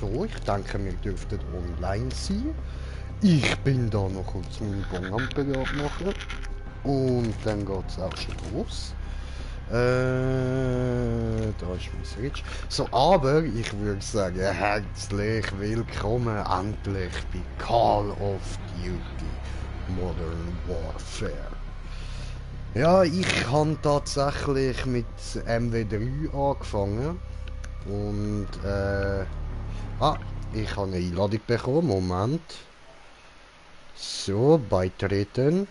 So, ich denke, wir dürften online sein. Ich bin da noch kurz meine Bongampe abmachen. Und dann geht es auch schon los. Da ist mein Switch. So, aber ich würde sagen, herzlich willkommen endlich bei Call of Duty Modern Warfare. Ja, ich habe tatsächlich mit MW3 angefangen. Und, ich habe eine Einladung bekommen. Moment. So, beitreten.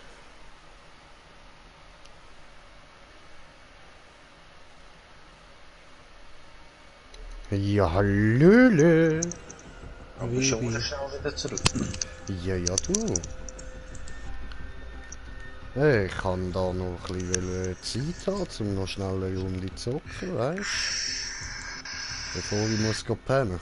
Ja, hallöle. Aber schon schnell wieder zurück. Ja, du. Hey, ich kann da noch ein bisschen Zeit haben, um noch schnell eine Runde zu zocken, weißt? Bevor ich muss pennen.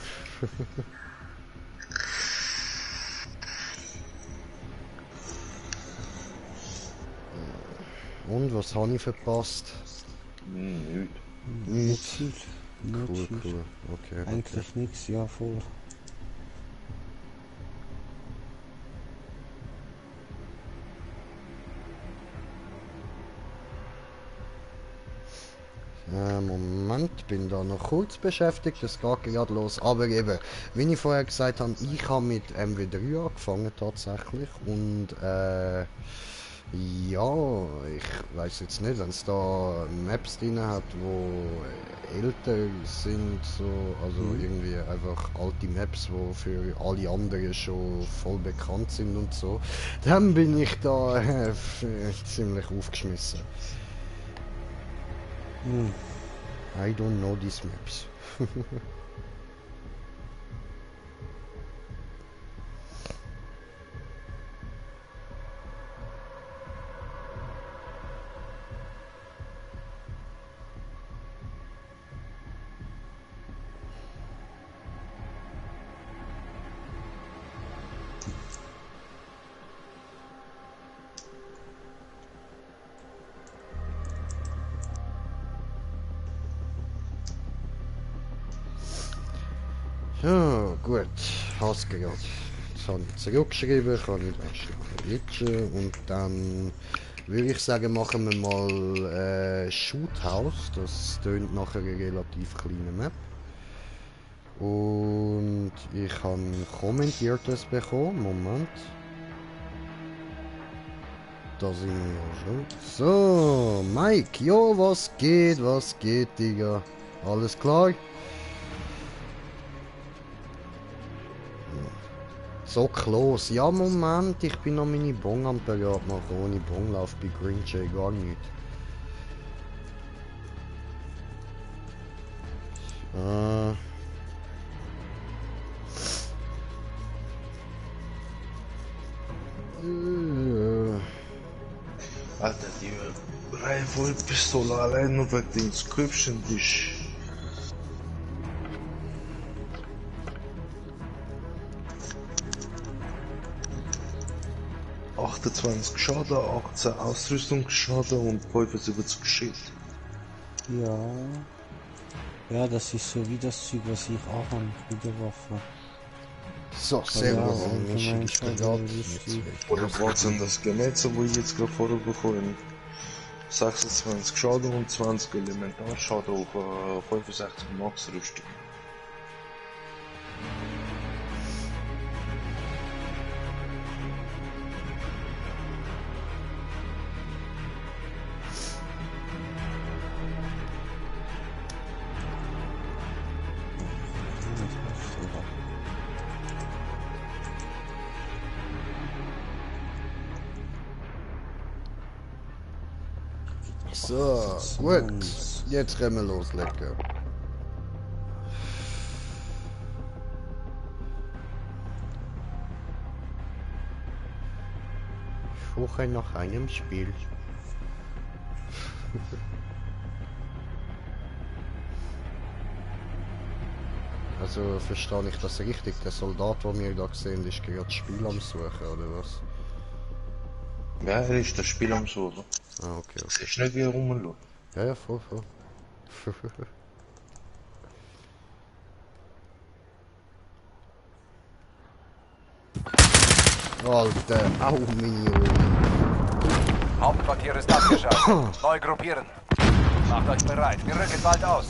Und, was habe ich verpasst? Nicht. Nichts. Nicht Cool. Okay. eigentlich nichts, ja voll. Moment, bin da noch kurz beschäftigt, das geht gerade los. Aber eben, wie ich vorher gesagt habe, ich habe mit MW3 angefangen tatsächlich. Und ja, ich weiß jetzt nicht, wenn es da Maps drin hat, wo älter sind, so, also irgendwie einfach alte Maps, wo für alle anderen schon voll bekannt sind und so, dann bin ich da ziemlich aufgeschmissen. I don't know these maps. Ja, gut, hast gerade. Das habe ich zurückgeschrieben, kann ich das schnell und dann würde ich sagen, machen wir mal Shoothouse. Das tönt nach einer relativ kleinen Map. Und ich habe kommentiertes bekommen. Moment. Da sind wir ja schon. So, Mike, jo, was geht, Digga? Alles klar? So close. Ja, Moment, ich bin noch meine Bong am Parat machen. Ohne Bong läuft bei Green Jay gar nicht. Alter, die Rifle-Pistole allein nur wegen der Inscription, die ist... ...28 Schaden, 18 Ausrüstungsschaden und 75 Schild. Ja. Ja, das ist so wie das Zeug, was ich auch habe mit der Waffe. So, sehr ja, gut. allgemein Dann ist schon gerade lustig. Oder was sind das Gemetzel, wo ich jetzt gerade vorher bekommen? 26 Schaden und 20 Elementarschaden auf 65 Max Rüstung. So, gut. Jetzt können wir loslegen. Ich suche nach einem Spiel. Also verstehe ich das richtig? Der Soldat, den wir da sehen, ist gerade das Spiel am Suchen, oder was? Ja, er ist das Spiel am Suchen. Ah, okay. Siehst du nicht, wie er rumschaut? Ja, voll. Alter, au Minion. Hauptquartier ist abgeschafft. Neu gruppieren. Macht euch bereit. Wir rücken bald aus.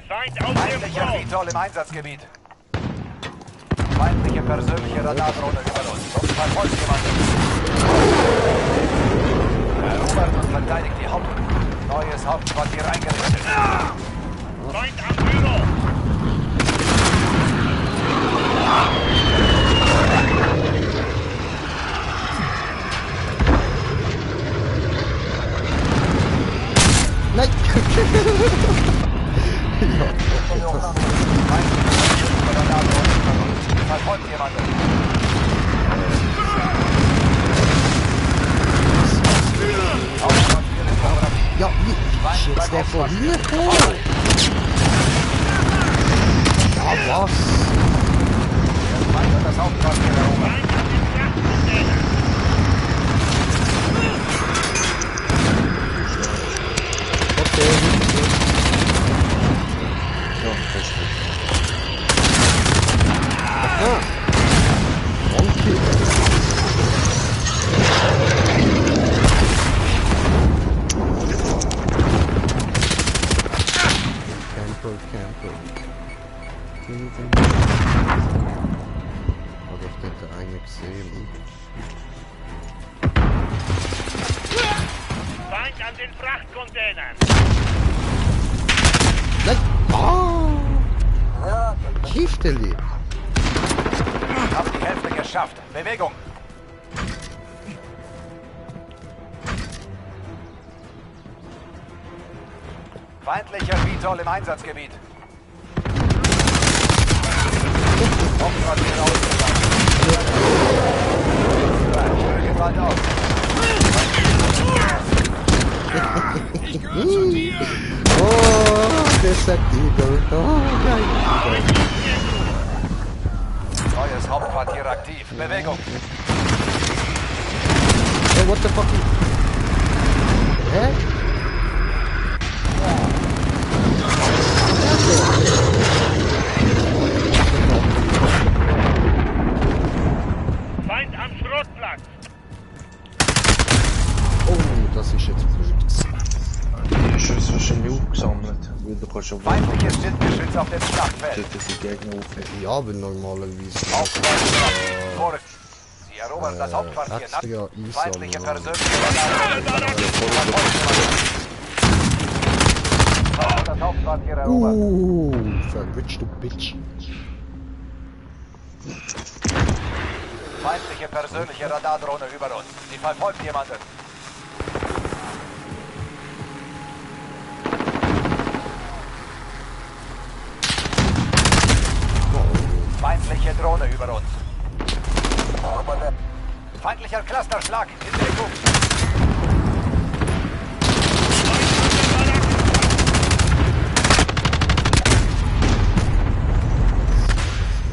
Feind auf dem Feindlicher Front! Vitol im Einsatzgebiet. Feindliche persönliche Radardrohne über uns. Sonst verfolgt jemanden. Erobert und verteidigt die Neues Hauptquartier eingerichtet. Feind am Büro! Nein! Verfolgt jemanden. Hauptquartier ist operativ. Ja, wie ist jetzt der von hier gekommen? Ja, was? Der Feind hat das Hauptquartier erobert. Feind an den Frachtcontainer! Okay. Ja, verstehe. Ah. Okay. Camper. Hab ich dort einen gesehen? Feind an den Frachtcontainern! Nein! Oh! Kifteli! Habt die Hälfte geschafft. Bewegung. Feindlicher Vitol im Einsatzgebiet. Hauptquartier ausgegangen. Rücken bald aus. Oh, Desert Eagle. Oh, geil. Neues Hauptquartier aktiv. Bewegung. Hey, what the fuck? Hä? Feind am Schrottplatz! Oh, das ist jetzt blöd. Die Schüsse wahrscheinlich aufgesammelt, weil du kannst schon Feindliches Schildgeschütz auf dem Schlachtfeld. dass die Gegner aufheben. Ja, aber normalerweise. Hauptquartier vor. Sie erobern das Hauptquartier. Extra Feindliche einsammeln. persönliche Radar. Das Hauptquartier erobert. Verwitcht du Bitch. Feindliche persönliche Radardrohne über uns. Sie verfolgt jemanden. Feindliche Drohne über uns. Feindlicher Clusterschlag in Deckung.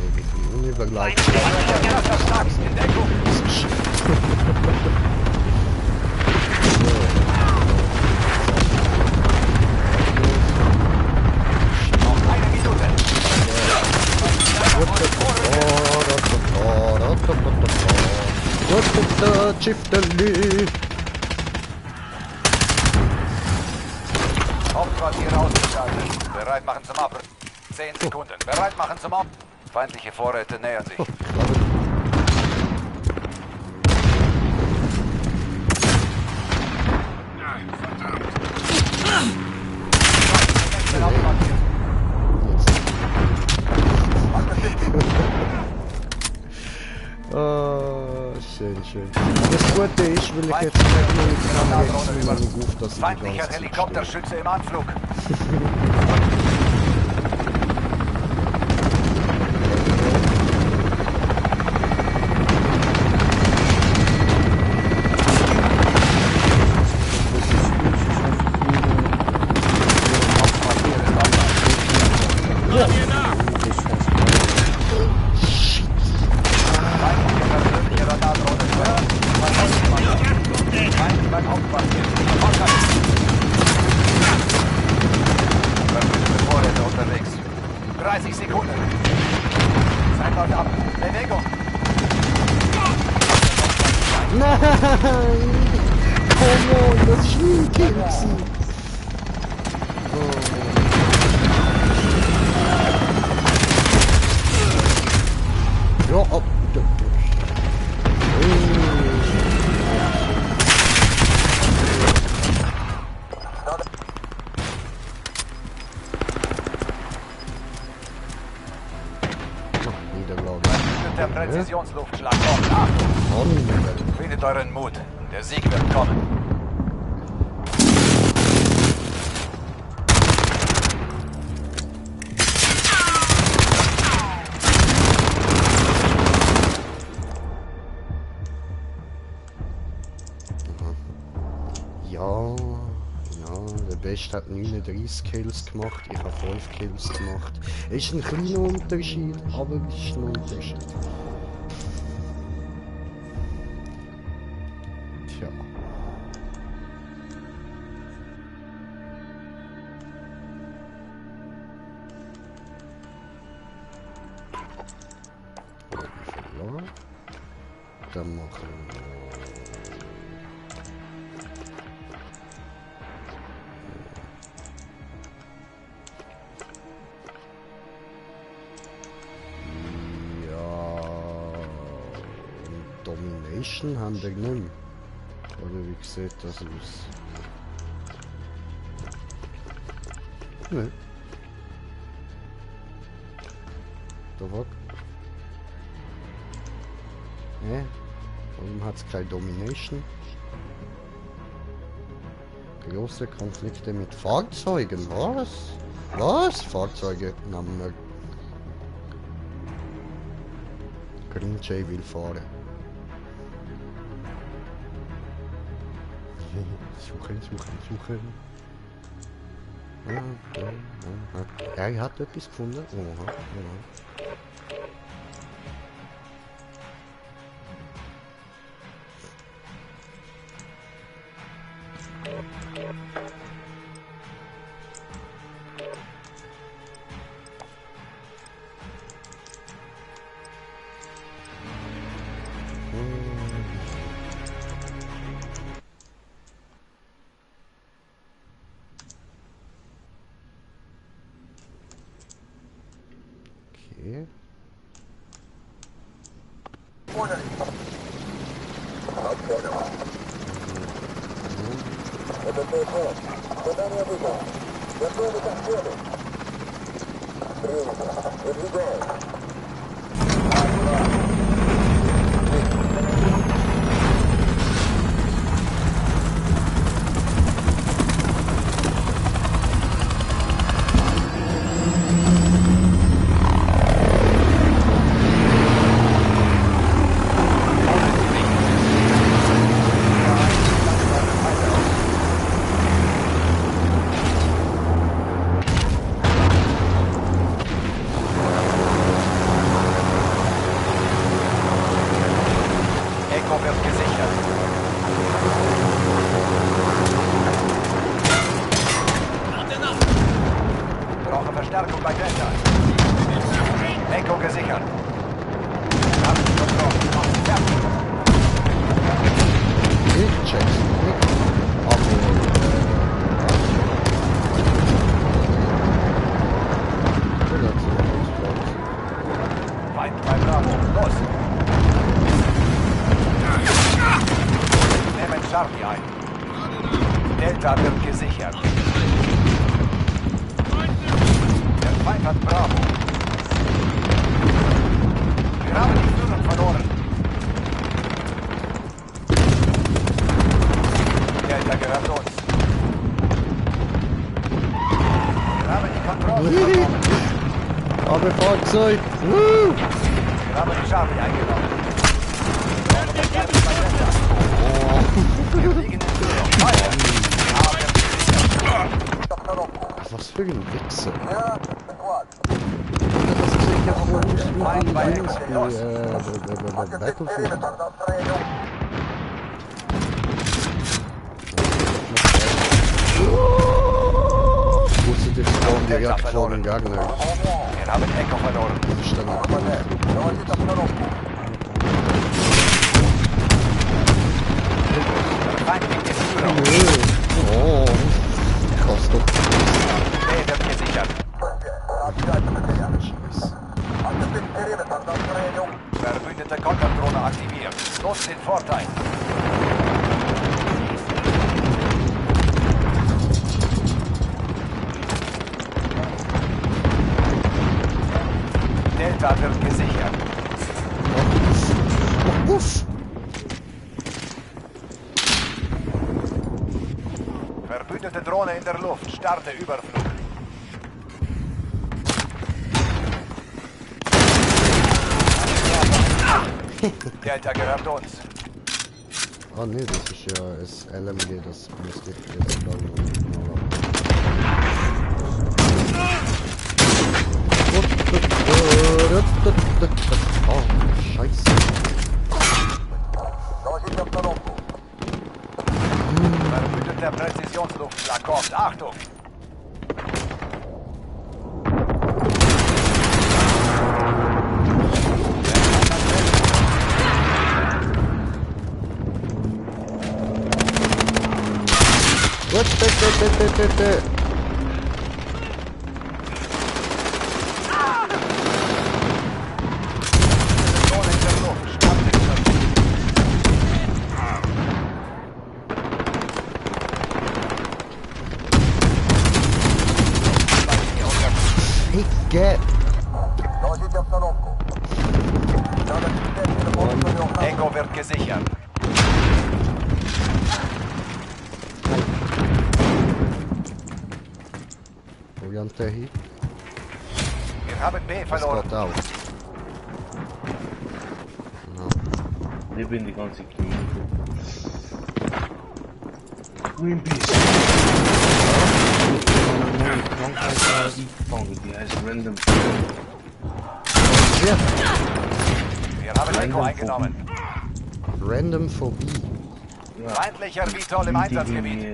Irgendwie unübergleichbar. Feindlicher Clusterschlag in Deckung. Noch eine Minute. Chifteli. Hauptquartier ausgeschaltet. Bereit machen zum Abriss. 10 Sekunden. Bereit machen zum Abriss. Feindliche Vorräte nähern sich. Oh, schön. Das Gute ist, weil ich jetzt nicht mehr mit kann, jetzt auf, dass ich die Feindlicher ganze Zeit Helikopterschütze im Anflug. Feindliche persönliche Radardrohne über uns. Feind beim Hauptquartier. Come on, das ist mein Kill gewesen. Ja, ab. Niederlage. Der Präzisionsluftschlag kommt. Achtung! Findet euren Mut. Der Sieg wird kommen. Ja, der Beste hat 39 Kills gemacht, ich habe 5 Kills gemacht. Ist ein kleiner Unterschied, aber es ist ein Unterschied. Tja. Verloren. Dann machen wir Domination haben wir nicht mehr. Oder wie sieht das aus? Ne. Da was? Ne? Warum hat es keine Domination? Große Konflikte mit Fahrzeugen, was? Was? Fahrzeuge nehmen wir. Green Jay will fahren. Suchen. Ja, er hat etwas gefunden. Oha. Okay. Echo wird gesichert. Brauche Verstärkung bei Delta. Echo gesichert. Haben die Kontrolle. Fertig. Ich check's nicht. Feind bei Bravo. Los. Nehmen Charlie ein. Delta wird gesichert. Der Feind hat Bravo. Wir haben die Führung verloren. Delta gehört uns. Wir haben die Kontrolle verloren. Aber Fahrzeug! Wir haben die Charlie eingenommen. Wir liegen in Führung. Feuer. Was für ein Wichser! Das ist sicher voll nicht wie Battlefield. Musste dich spawn direkt vor dem Gegner. Wir haben Echo verloren. Feindliche Führung. Oh, krass doch. B wird gesichert. Verbündete Konterdrohne aktiviert. Nutzt den Vorteil. Delta wird gesichert. Uff. Verbündete Drohne in der Luft. Starte Überflug. Delta gehört uns. Ah ne, das ist ja das LMG, das müsste ich jetzt glaube ich noch oh, scheiße. Verbündeter Präzisionsluftschlag kommt. Achtung! Drohne in der Luft. Starte Überflug. Icke! Echo wird gesichert. Variante hier. Wir haben B Das verloren. geht auch. Ich bin die ganze Community. Greenpeace. Eine Krankheit eingefangen, die heißt Random. Ja. Wir haben Echo eingenommen. Random Phobie. Ja. Feindlicher Vitol im Einsatzgebiet.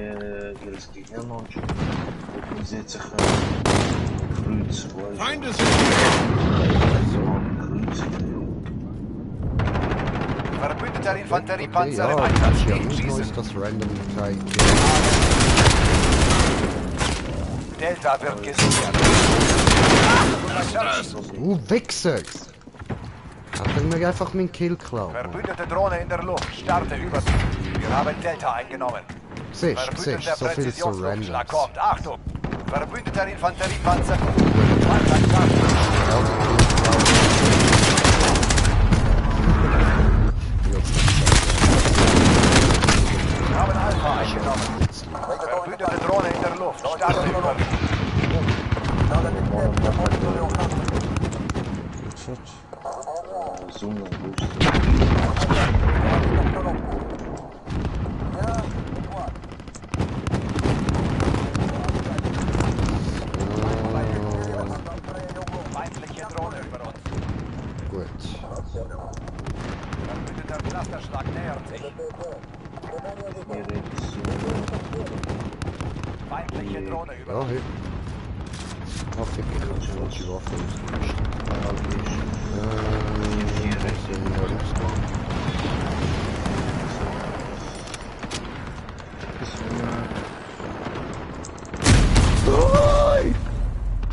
Das Gehirn anschauen. Und man sieht sich Kreuz. Feinde So ein Kreuz. Verbündeter Okay, Infanteriepanzer ja, im das Einsatz. ist ja Gegen nicht neu, Schießen. ist das Random Teil. Delta wird gesichert. Wichser! Hat er mir einfach meinen Kill geklaut. Verbündete Drohne in der Luft. Starte Überflug. Wir haben Delta eingenommen. Siehst, Verbündeter so viel zu Präzisionsluftschlag Randoms. kommt. Achtung! Verbündeter Infanteriepanzer. Feindeinsatzgebiet. Wir haben Alpha eingenommen. Verbündete Drohne in der Luft. Starte Überflug. Zoom naar rust. Feindliche Drohne über uns. Gut. Verbündeter Clusterschlag nähert sich. Hier rechts. Feindliche Drohne über Ja, uns. hier. Oh, fick, ich hab schon die Waffe ausgelöscht. Hier rechts.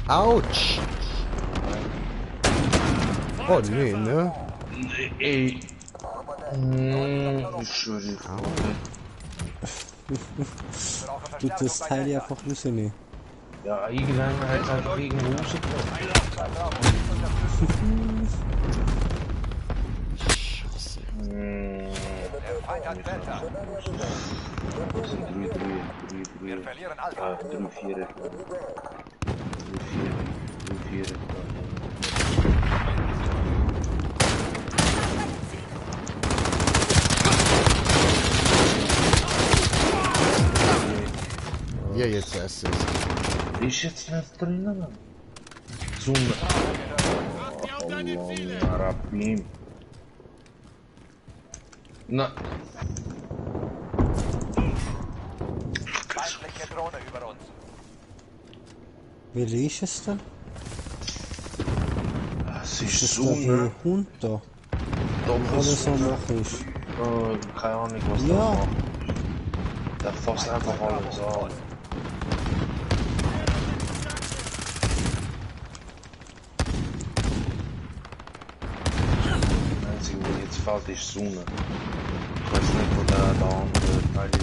Autsch! Oh nee, ne? Ey. Ich schwöre dir. Du das Teil ja einfach rausnehmen. Ja, irgendwann hat es einfach irgendwo rausgekommen. Scheiße. Der Feind hat Delta. Das sind 3. Wir verlieren Alpha. 3, 4. 3, 4. Ja, jetzt Assist. Ist jetzt nicht drinnen? Zoom. Allah, Rabbim. Na, Feindliche Drohne über uns. Wie ist es denn? das Ist ist das so da der Hund da? Doch, Alles so mache ich. Keine Ahnung, was Ja. der macht. Der fasst einfach alles an. Das Einzige, was jetzt fällt, ist Sonne. Ich weiß nicht, wo der andere Teil ist.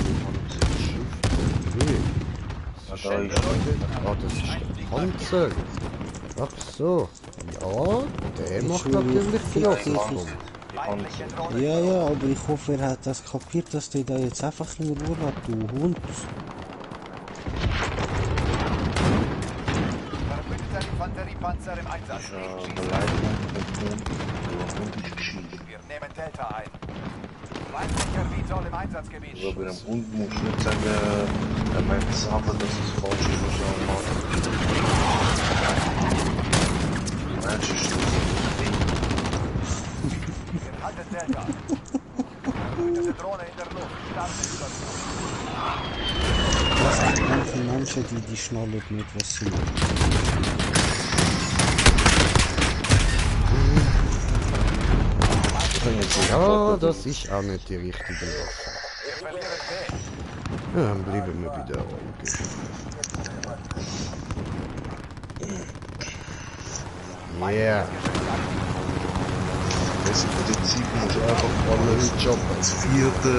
Nee. Ja, da ist Ah, das ist der Panzer. Ach so. Ja, der macht natürlich Grafikum. Ja, ja, aber ich hoffe, er hat das kapiert, dass der da jetzt einfach in Ruhe lässt, du Hund. Verbündeter Infanteriepanzer im Einsatz. Beleidigung mit Hund. Der Hund ist geschieden. Wir nehmen Delta ein. Feindlicher Vitol im Einsatzgebiet. Also bei dem Hund muss ich nicht sagen, er meint Sachen, dass es falsch ist, was er macht. Mensch, ist das Wir halten Delta. Verbündete Drohne in der Luft. Starte Überflug. Das sind manche Menschen, die schnallen nicht, was sie machen. Ja, das ist auch nicht die richtige Waffe. Wir verlieren B. Ja, dann bleiben wir wieder ruhig. Yeah. Das im Prinzip musst du einfach alles als vierte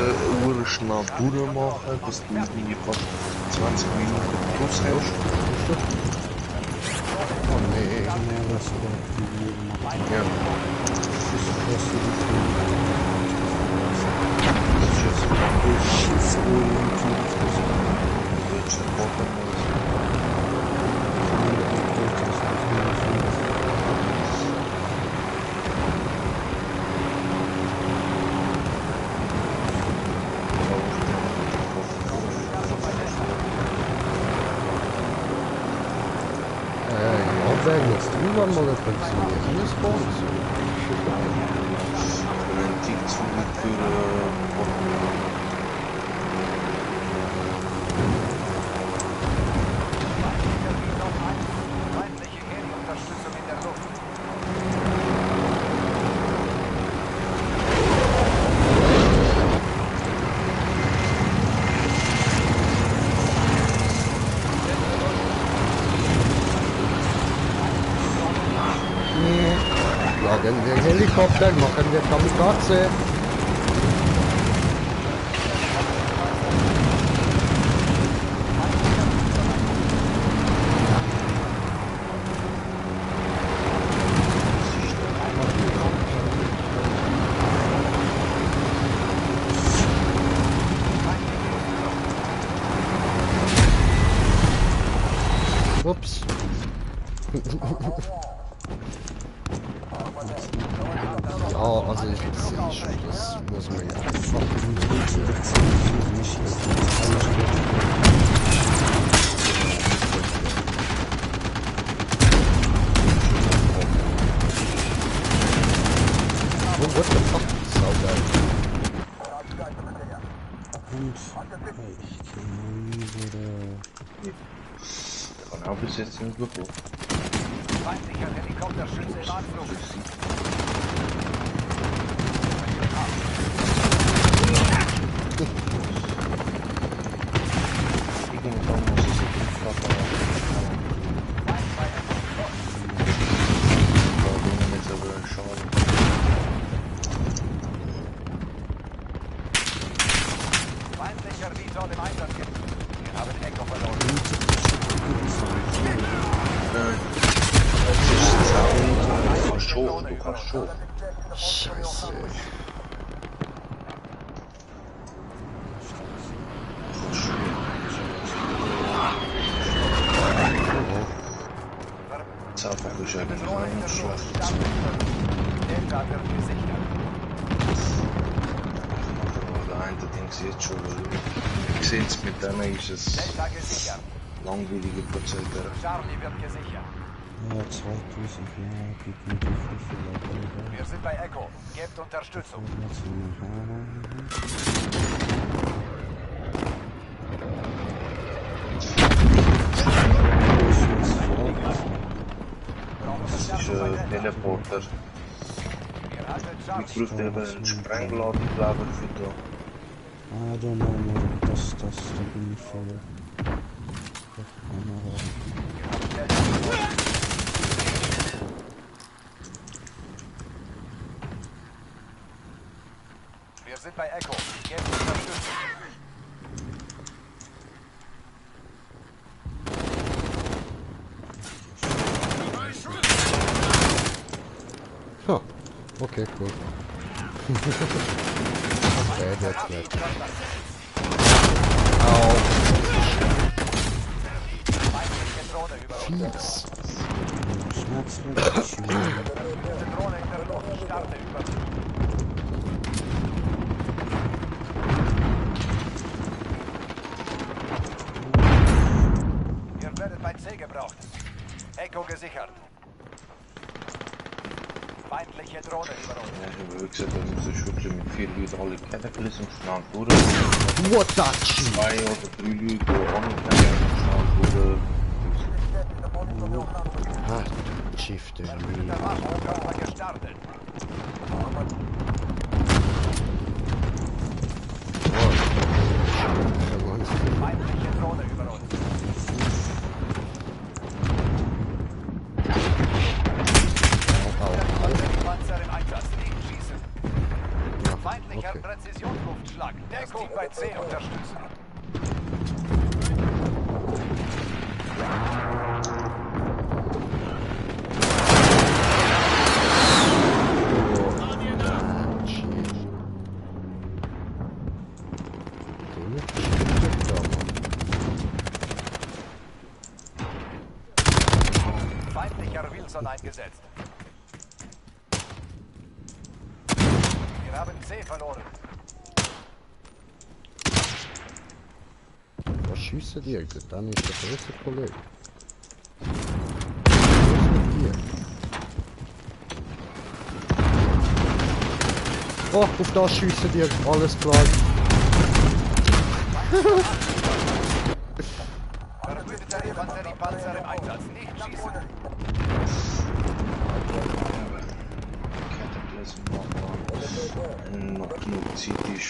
Uhr schnell durchmachen, dass du irgendwie fast 20 Minuten plus hast. Oh nee. Ja, was macht Ja, das ist ein Problem. Ja, wenn jetzt drüber mal funktioniert, ist gut. Ein Tick zu gut für Feindliche Heli-Unterstützung in der Luft. Jagen wir Helikopter, machen wir Kamikaze. Ups. Ja, also ich sehe schon, das muss man ja. Oh, what the fuck? Saugeil. Und ich kenne wieder. Kann auch bis jetzt nicht bekommen. Feindlicher Helikopterschütze im Anflug. Irgendwann muss es sich Vater warum nicht so schade. Feindlicher Vitol im Einsatzgebiet. Wir haben Echo verloren. Du kannst schon, du kannst schon. Scheiße. Das einfach ist eigentlich ein schlecht. Delta wird gesichert. Der eine Ding jetzt schon, weil ich sehe es mit denen ist es Delta gesichert. langwierige Prozedere. Charlie wird gesichert. Ja, 2000 Jahre gibt mir die Hilfe. Wir sind bei Echo. Gebt Unterstützung. Das ist Teleporter. Wir halten Ich prüfe eben einen Sprengladekleber für da. I don't know, man. Da bin ich voll. Wir sind bei Echo. Geben Unterstützung. Ha, okay, cool. Okay, jetzt nicht. Au. Feindliche Drohne über uns. Fies. Diese Drohne in der Luft. Starte über. Ihr werdet bei C gebraucht. Echo gesichert. Feindliche Drohne über uns. Ja, ich habe gesagt, dass ich schon mit 4 Leuten alle Cataclysm schnell durch. What that shit? 2 oder 3 Leute, die alle schnell durch. Ah, Shift ist Der Waffenkörper gestartet. Feindliche Drohne über uns. Panzer im Einsatz. Nicht schießen. Feindlicher okay. Präzisionsluftschlag. Deckung bei C unterstützen. Feindlicher Wilson eingesetzt. Wir haben C verloren. Was schiessen die? Dann ist der große Kollege. Was ist mit dir? Oh, auf das schiessen die, alles klar. Verbündeter Infanteriepanzer im Einsatz. Nicht schießen. Cataclysm machen. Noch genug Zeit ist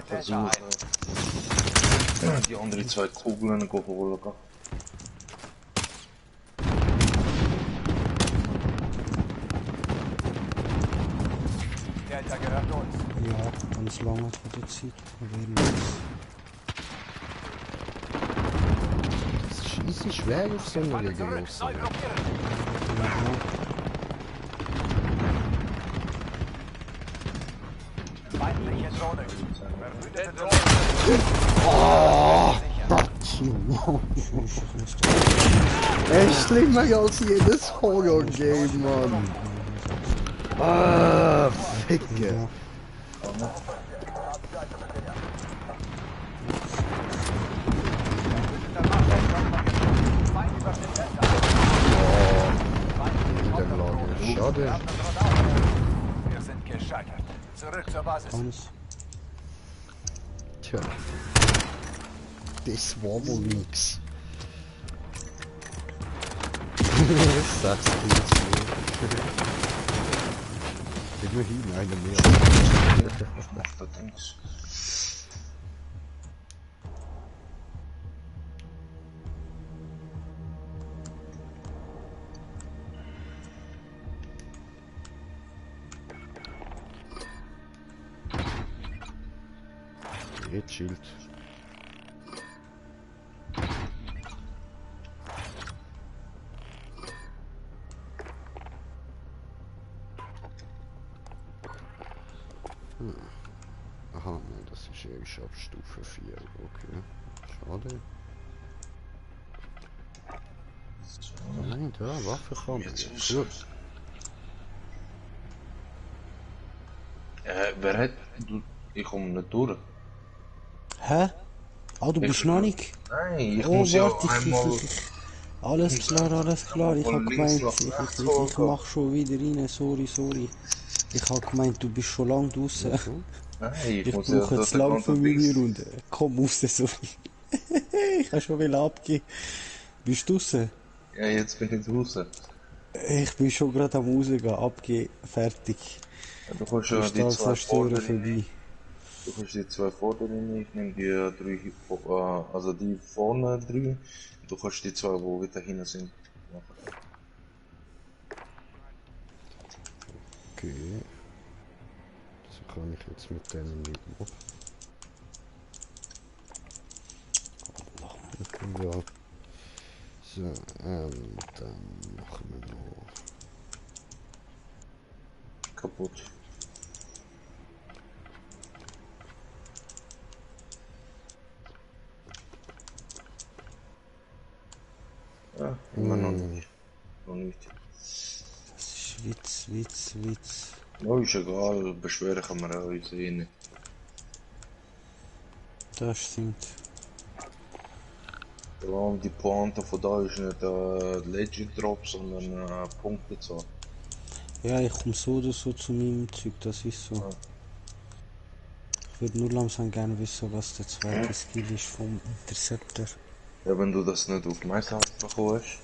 versuchen, die anderen 2 Kugeln zu holen. Delta gehört uns. Ja, ganz lange von der Zeit. Es ist schwer auf so eine Falle Regel zurück. raus. Neu blockieren. Feindliche Drohne. Verbündete Drohne. Echt schlimmer als jedes Horror-Game, Mann. Ah, Ficke. Niederlage. Schade. Wir sind gescheitert. Zurück zur Basis. Ganz. Tja. Das war wohl nix. Sagst du jetzt so. Immerhin eine mehr. Was macht das Dings? Jetzt Schild. Aha, nein, das ist erst ab Stufe 4. Okay. Schade. Nein, da, Waffe kommt. Gut. Wer hat... Ich komme nicht durch. Hä? Ah, du bist noch nicht? Nein, ich Oh, muss ja warte, einmal... Alles klar, alles klar. Ich hab Von gemeint, links nach ich rechts holen. mach schon wieder rein. Sorry. Ich hab gemeint, du bist schon lang draußen. Nein, Ich muss ja brauche das jetzt lang für meine Dings- Runde. Komm raus, sorry. Ich hab schon abgeben. Bist du draußen? Ja, jetzt bin ich draußen. Ich bin schon gerade am rausgehen, abgehen, fertig. Ja, du kannst ja die zwei Vorderen. Du kannst die zwei Vorderen, ich nehme die drei, also die vorne drei. Du kannst die zwei, wo wieder hinten sind, machen. Okay. Das kann ich jetzt mit denen nicht machen. Ja. So, dann machen wir noch. Kaputt. Ja, immer noch nicht. Noch nicht. Das ist Witz. No, ist egal, beschweren kann man auch uns eh nicht. Das stimmt. Vor allem die Pointe von da ist nicht Legend Drop, sondern Punktezahl. Ja, ich komme so oder so zu meinem Zeug, das ist so. Ja. Ich würde nur langsam gerne wissen, was der zweite Skill ist vom Interceptor. Ja, wenn du das nicht auf Meisterhaft bekommen hast.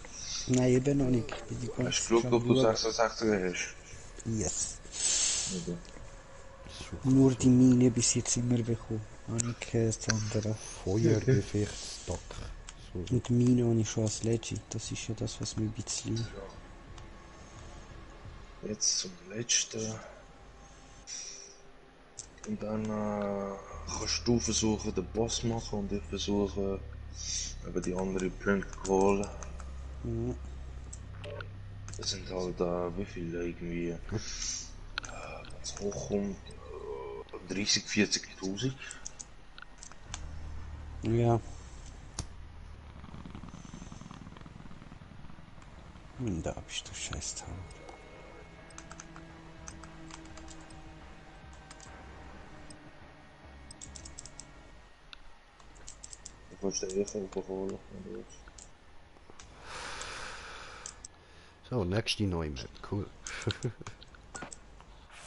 Nein, eben noch nicht. Hast du Glück, ob du 66 hast? Yes. Okay. Nur die Mine bis jetzt immer bekommen. Habe ich kein anderes. Feuergefechtsstock. So. Und die Mine habe ich schon als Legit. Das ist ja das, was mir ein bisschen... Jetzt zum letzten. Und dann kannst du versuchen, den Boss zu machen und ich versuche, eben die anderen Punkte zu holen. Ja. Das sind halt wie viele irgendwie, wenn es hochkommt, 30, 40.000. Ja. Und da bist du Scheißteil. Du kannst den Echo holen, wenn du willst. So, nächste neue Map, cool.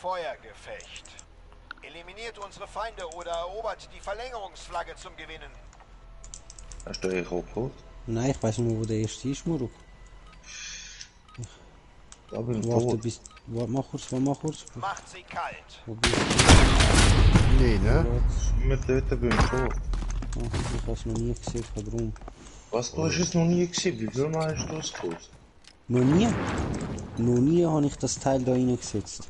Feuergefecht. Eliminiert unsere Feinde oder erobert die Verlängerungsflagge zum Gewinnen. Hast du den Echo geholt? Nein, ich weiß nicht, wo der erste ist, Muruk. Da bin ich Warte, tot. warte, mach kurz. Macht sie kalt. Wo bist Nee, ne? du? Mit dort bin ich tot. Ich habe es noch nie gesehen, darum. Was, du hast es noch nie gesehen? Wie viel Mal hast du es geholt? Noch nie? Noch nie habe ich das Teil da reingesetzt.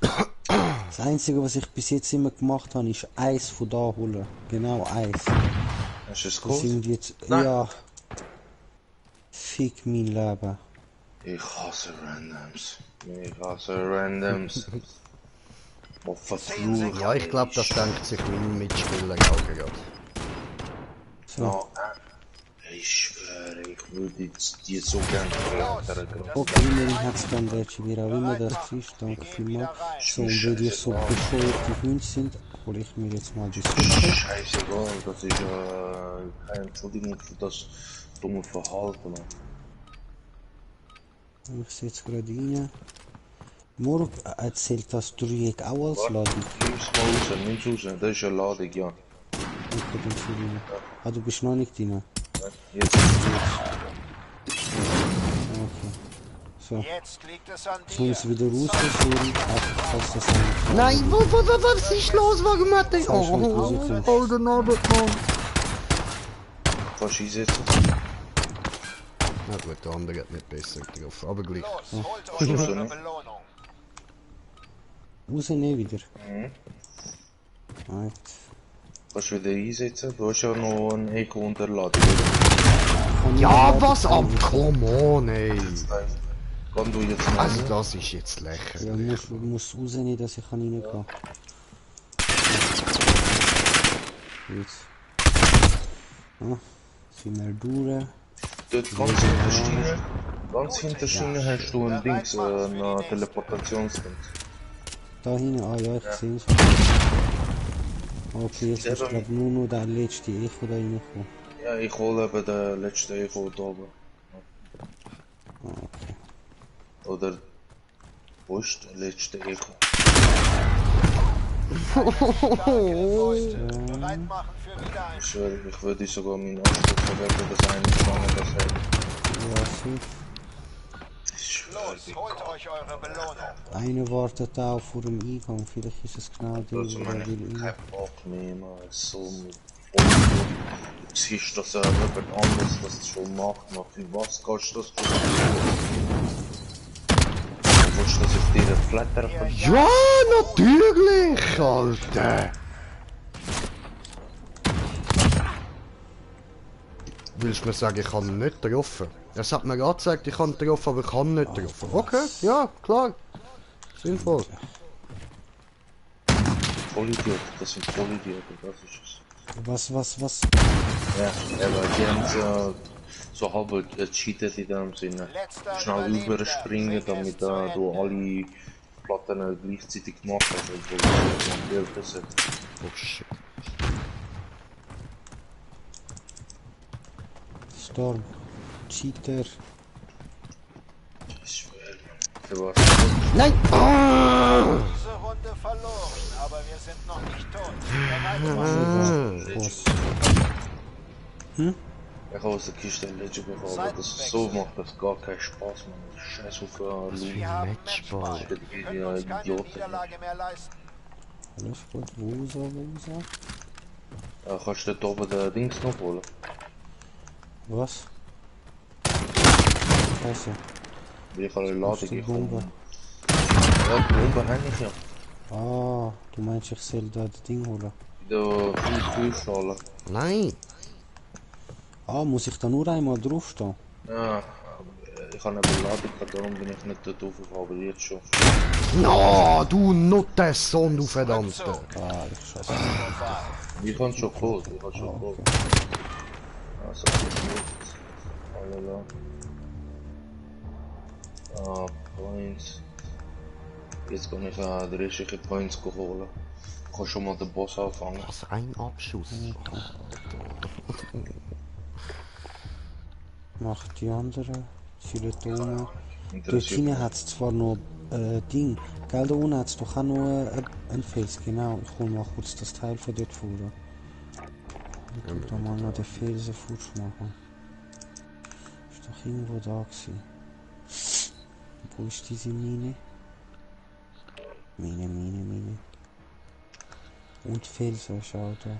Das Einzige, was ich bis jetzt immer gemacht habe, ist eins von da holen. Genau eins. Hast du es Das geholt? sind jetzt... Nein. Ja. Fick mein Leben. Ich hasse Randoms. Ich hasse Randoms. Oh, verflucht. Ja, ich glaube, das denkt sich mein Mitspieler auch gerade. So. No, ich schwöre, ich würde die so gerne verlängern. Okay, immerhin hat es dann welche, wie auch immer das ist. Danke vielmals. So, und weil die so bescheuerte Hunde sind, hole ich mir jetzt mal die Suppe. Scheißegal, das ist keine Entschuldigung für das dumme Verhalten. Ich setze gerade rein. Morgen erzählt das Dreieck auch als Ladung. Nimm's raus, das ist eine Ladung, ja. Okay, dann zu rein. Ah, du bist noch nicht drin. Jetzt. Okay. So. Jetzt liegt es an Ich dir. muss wieder rausversuchen, falls das eigentlich... Nein, was ist los? Warum hat der... Falsch nicht rausgekommen. der Norbert, Mann. Kannst du einsetzen? Na gut, der andere hat nicht besser drauf, aber gleich. Los, holt euch eure Belohnung. Rausnehmen wieder. Right. Kannst du wieder einsetzen? Du hast ja noch ein Echo unter der Ladung. Ja, was ab? Come on, ey. Kann du jetzt Also, machen? das ist jetzt Ja, lächerlich. muss rausnehmen, dass ich reingehen kann. Jetzt. Ah, sind wir durch. Dort ganz hinterstehen hast du ein Dings, ein Teleportationsding. Da hinten, ah ja, ich sehe es. Okay, jetzt ist glaube nur noch der letzte Echo da reingekommen. Ja, ich hole eben den letzten Echo da oben. Ah, okay. Oder wo ist der letzte Echo? Bereit machen für Ich Wiedereinstieg. schwöre, ich würde sogar meinen Anspruch verwenden, dass eine Schlange das hält. Ja, so. Ich schwöre. los, holt euch eure Belohnung. Einer wartet auch vor dem Eingang, vielleicht ist es genau der, Also der meine will ich rein. keinen Bock mehr, man. So mit du siehst, dass jemand anderes das schon macht. Nach wie was kannst du das schon machen? Willst du das auf dir flattern können? Ja, natürlich, Alter! Willst du mir sagen, ich kann ihn nicht getroffen? Es hat mir gerade gesagt, ich kann ihn getroffen, aber ich kann ihn nicht getroffen. Okay, ja, klar. Sinnvoll. Vollidiot, das sind Vollidioten, das ist es. Was? Ja, aber die haben so halb gecheatet in dem Sinne. Letzter Schnell Überlebender. überspringen, Bring es damit zu du Ende. alle Platten gleichzeitig gemacht hast, obwohl du ein Bild hast. Oh shit. Storm. Cheater. Ich schwör, Mann. Für was? Nein! Ah! Diese Runde verloren, aber wir sind noch nicht tot. Bereit machen. Was? Ich habe aus der Kiste ein Legend bekommen, aber das so macht das gar keinen Spaß, man. Das ist scheiß auf Loot. Wir haben Matchball. Matchball. Wir können uns keine Idioten. Niederlage mehr leisten. Alles gut, Wusa. Kannst du dort oben den Dings noch holen? Was? Scheiße. Weil ich habe eine Wo ist Ladung die gekommen. Bombe? Ja, die Bombe habe ich ja. Ah, du meinst, ich soll da das Ding holen? In der Kühlschale. Nein! Ah, muss ich da nur einmal draufstehen? Ja, ich habe eine Ladung gehabt, darum bin ich nicht dort raufgekommen, aber jetzt schon. No, du Nuttensohn, du Verdammte! Ah, ich scheiße. Ich habe schon geholt, ich habe schon geholt. Also, das ist gut. Alle da. Ah, Points. Jetzt kann ich die restlichen Points holen. Ich kann schon mal den Boss anfangen. Was ein Abschuss! Macht die andere. Filetone. Dort Interessiert hinten mich. hat es zwar noch Ding. Gell, da unten hat es doch auch noch ein Fels. Genau, ich hol mal kurz das Teil von dort vor. Ich will da mal noch den Felsen futsch machen. Ist doch irgendwo da gewesen. Wo ist diese Mine? Mine. Und Felsen, schau da.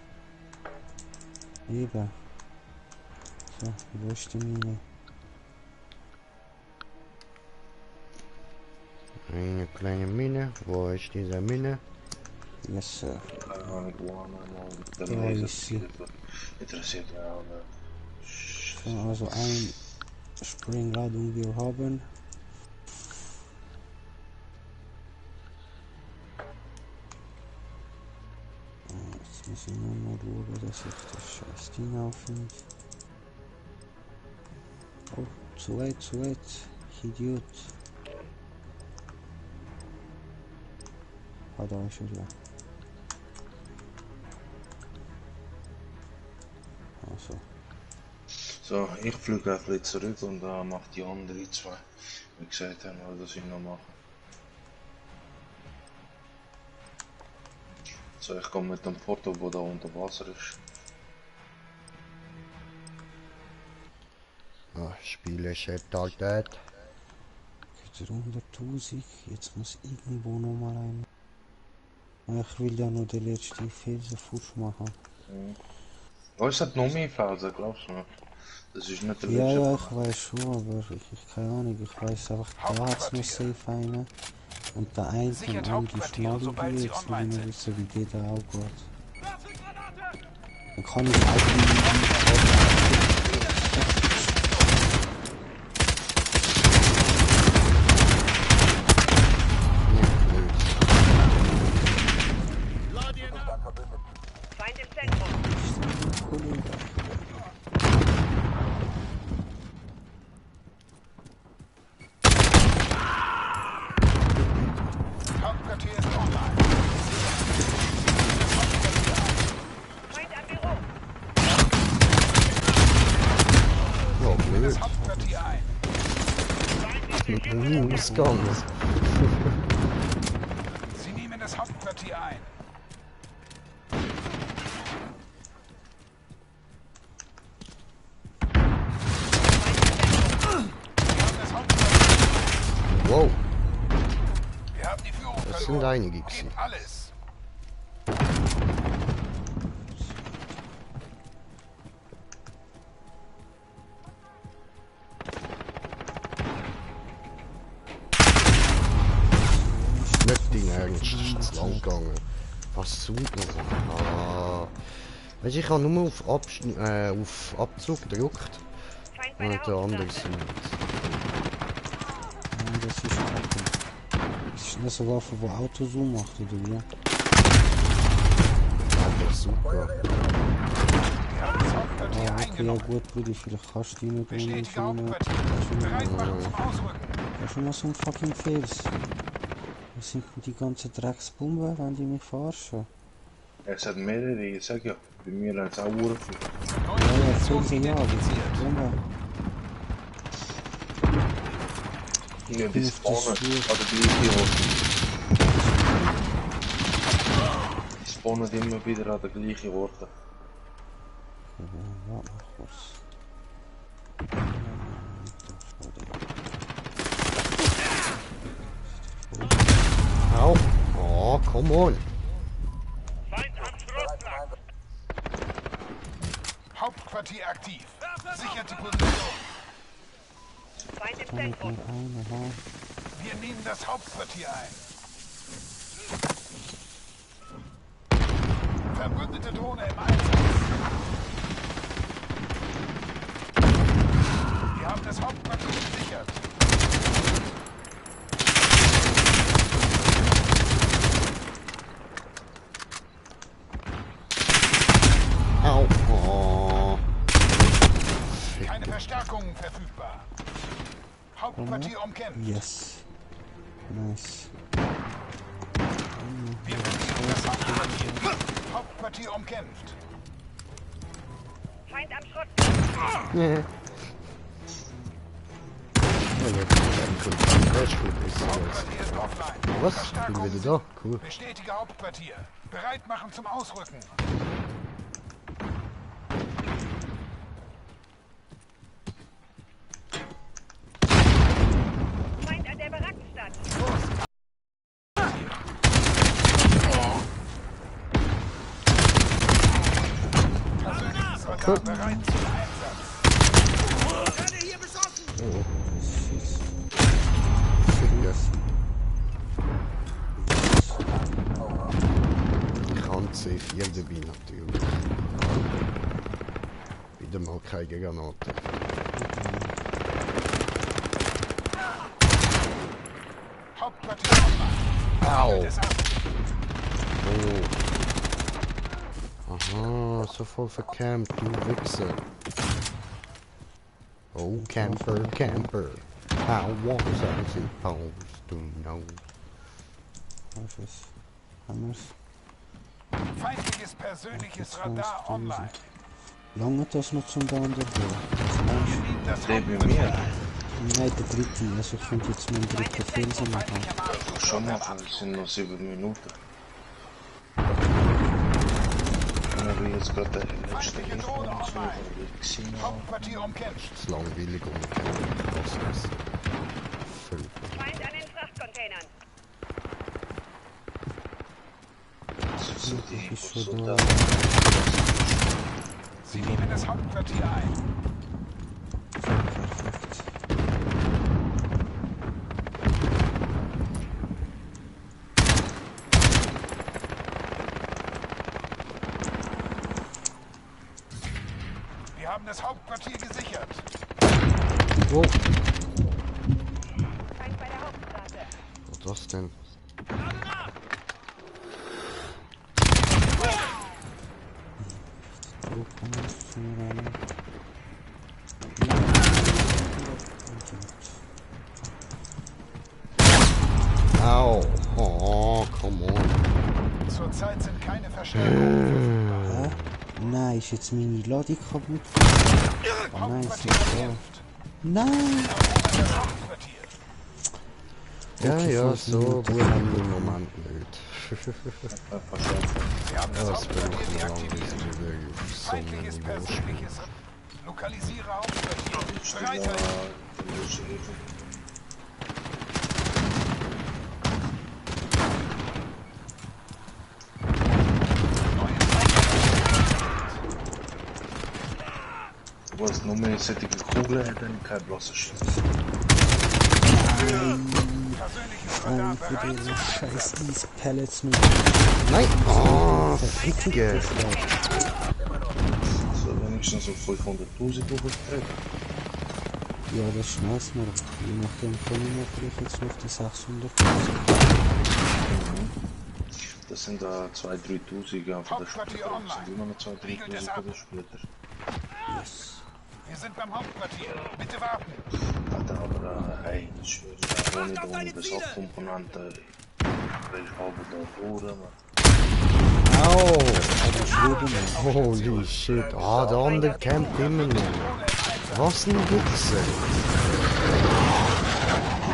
Eben. So, wo ist die Mine? Eine kleine Mine. Wo ist diese Mine? Yes, sir. Keine Ahnung, wo einmal mit Ja, dem Laser ich sehe. interessiert mich auch nicht. So, also ein Sprengladung wir haben. Jetzt muss ich nur noch schauen, dass ich das scheiß Ding auffinde. Oh, zu weit, ich Idiot. Ah, da ist er ja. Also. So, ich fliege ein bisschen zurück und mache die anderen zwei, wie gesagt haben, was ich noch mache. So, ich komme mit dem Porto, wo da unter Wasser ist. Ah, Spiele Totalität. Jetzt 100.000, jetzt muss irgendwo noch mal ein. Ich will ja nur den letzten Felsen futsch machen. Oh, es hat noch mehr Felsen, glaubst du mir? Das ist nicht der Ja, letzte. ja, ich weiß schon, aber ich keine Ahnung, ich weiß einfach, da hat es noch safe einen. Und der eine Sichert und die Hauptquartier, sobald Schnalle, sie jetzt will online ich sind. noch wissen, wie der da auch geht. Dann kann ich auch Feind im Zentrum. Kollege. Hauptquartier ist online. Feind am Büro. Ja, blöd. Das Hauptquartier ein. Was ganz? Sie nehmen das Hauptquartier ein. Sie haben das Hauptquartier. Wow, Wir haben die Führung das sind verloren. einige gewesen. Gebt alles. Nicht dein Ernst, ist zu lang gegangen. Was tut man? Ah. Weißt du, ich habe nur auf Abzug gedrückt. Feind bei Und der der andere Hauptstraße. sind. Ja, das ist Kacke. Das ist nicht so Waffe, wo Auto so macht, oder wie? Aber super. Wir haben das Hauptquartier Ah, okay, ja eingenommen. gut, Brudi, vielleicht kannst du die nicht Bestätige so eine... Hauptquartier. Bereit machen zum Ausrücken. Das ist schon mal so ein fucking Fels. Was sind denn die ganzen Drecksbomben, wenn die mich verarschen? Es hat mehrere, ich sag ja. Bei mir haben es auch Uhren. Neue Ja, ja, Position Felsen ja, identifiziert. die Bomben. Ja, die Fünfzig spawnen an Stück. der gleichen Ort. Die spawnen immer wieder an der gleichen Orte. Warte mal kurz. Au. Oh, come on. Feind am Schrottplatz. Hauptquartier aktiv. Sichert die Position. Feind im Kann ich Zentrum. mal eine haben? Wir nehmen das Hauptquartier ein. Verbündete Drohne im Einsatz. Wir haben das Hauptquartier gesichert. Au. Oh. Keine Verstärkungen verfügbar. Hauptquartier umkämpft. Yes. Nice. Wir verlieren das Hauptquartier. Hauptquartier umkämpft. Feind am Schrottplatz. Ja. Oh, das ist gut. Ist Hauptquartier ist offline. Was? Verstärkung Bin wieder da? Cool. Bestätige Hauptquartier. Bereit machen zum Ausrücken. Feind an der Barackenstadt. Persönliches Radar bereit zum Einsatz. Finger. Ich kann C4 dabei natürlich. Wieder mal keine Granate. Hauptquartier offline. Au! Zielt es ab. Oh. Aha, so voll vercampt, du Wichser. Oh, Camper, Camper. How was I supposed to know? Was ist? Anders. Feindliches persönliches Radar online. Lange das noch zum Down der Wir nehmen das Leben wir Hauptquartier mehr. ein. Nein, der dritte. Also ich könnte jetzt meinen dritten Felsen machen. Feindlicher Marschflug Schon wird machen, erwartet. es sind noch 7 Minuten. Und ich jetzt gerade den letzten Feindliche Drohne Information online. gesehen habe. Hauptquartier umkämpft. Das ist langweilig und kostet Völlig. Feind an den Frachtcontainern. Das sind die ist schon Soldaten. Sie nehmen das Hauptquartier ein. Perfekt. Wir haben das Hauptquartier gesichert. Wo? Feind bei der Hauptstraße. Was ist das denn? Wo kann man das rein? Au! Oh, come on. Zurzeit sind keine Verstärkungen verfügbar. Hä? Nein, ist jetzt meine Ladung kaputt? Nein, ist Hauptquartier nicht da. umkämpft. Nein! Das Hauptquartier. Ja, Okay, ja, 5 so Minuten. gut haben wir im Moment nicht. Wir haben das Das bin Hauptquartier ich noch lange deaktiviert. nicht mehr auf so einem Feindliches Niveau spielen. persönliches. Lokalisiere Hauptquartier. Bereit. was nur mehr solche Kugeln hat, dann kein blasser Schiff. Für diese scheiß Ease-Pellets mit Nein! Oh, Ficke. So wenigstens auf 500.000 hochgetreten. Ja, das schmeißen wir. Je nachdem können wir vielleicht jetzt noch die 600. Das sind da 2.000, 3.000 ja, von der Splitter. Das sind immer noch 2.000, 3.000 von der Splitter. Yes. Wir sind beim Hauptquartier. Bitte warten. Alter, aber hey, ich schwöre, ohne Besatzkomponente. Ich habe da Boden, Au! Aber schweben wir. Holy shit. Ah, der andere campt immer noch. Was ein Wichser.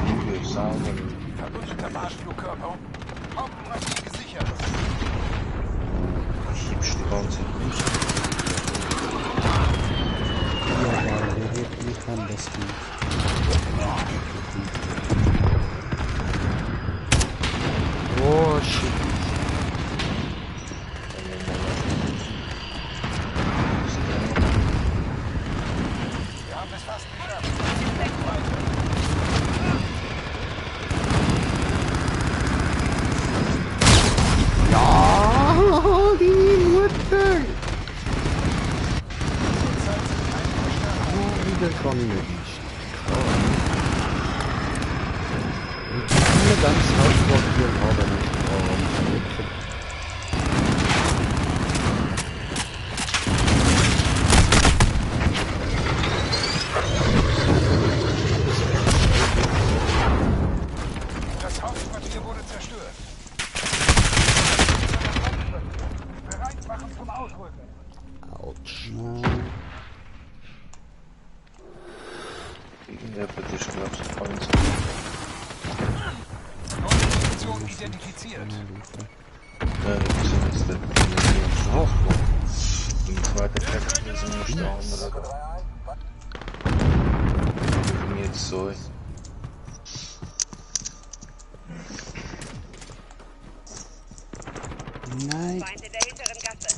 Lüge, Samen. Verbündeter Marschflugkörper. Hauptquartier gesichert. Ich heb's die ganze Zeit. Ja, aber wir reden nicht an das Ding. Oh shit. Wir haben es fast geschafft. Ja, die Mutter. Oh, wieder kann ich nicht. Und die ganz Hauptquartier haben nicht. Das Hauptquartier wurde zerstört. Bereit machen zum Ausrücken. Autsch. Irgendwer wird sich, glaubst du, von uns. Neue Position identifiziert. Ja, das ist jetzt der auch. Im zweiten Text sind wir nicht der andere. Ich bin jetzt so. Nein, Feinde der hinteren Gasse.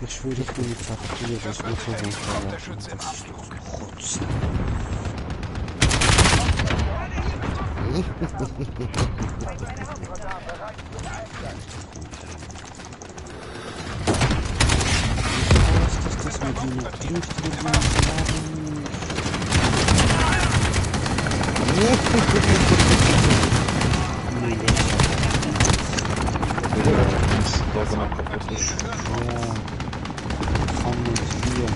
ich schwöre, ich bin nicht verfehlt, das wird so Kommt der verlassen. Schütze im Abflug. Rotz. Was ist das mit mir? Da sind wir kaputt. Ja, kann nicht hier.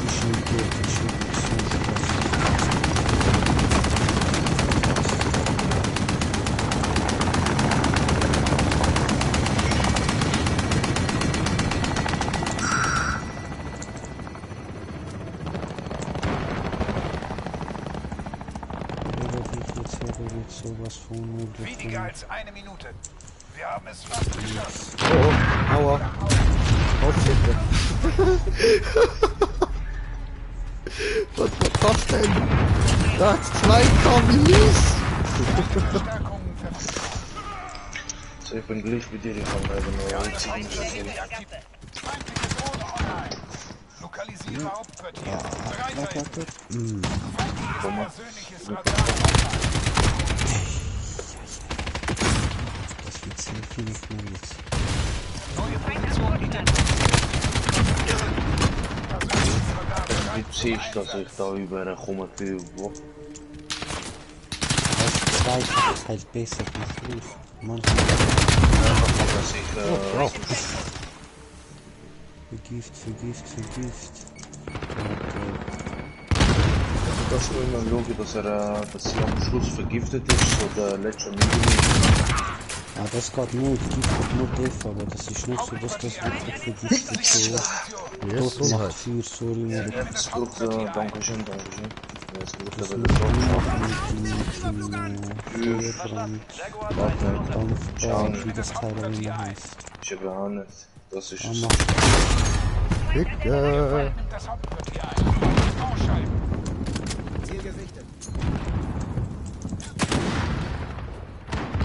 Ich will geht, ich will sowas von Weniger als eine Minute. Wir haben es fast geschafft. Oh, aua. Ausziehen. Was war das denn? Da hat's 2 Kommis. Verstärkungen verfügbar. So, ich bin gleich mit dir, ich kann leider nur Feinde der einziehen. hinteren Gasse. Feindliche Drohne online. Lokalisiere Hauptquartier. Bereithalten. Persönliches Radar online. Das wird sehr viel mehr jetzt. Neue Position identifiziert. Persönliches Radar bereit. Wie sehe ich, dass ich da überkomme für wo? Das zweite ist halt besser wie früher. Manchmal Dass ich, Wow. Vergift. das ist immer logisch, dass sie am Schluss vergiftet ist, so der letzte Minute. Ja, das geht nicht, Gift hat nur Def, aber das ist nicht so, dass das wirklich vergiftet so. Yes, Dort so macht halt. viel, sorry, Mori. Es wird, Dankeschön. Es wird Das aber mit gesorgt. Feuerbrand, Warte, Dampfbad, wie das Teil auch immer heißt. ich habe auch nicht. Das ist Ah, es. mach Bitte. Das Hauptquartier ein. Ausschalten.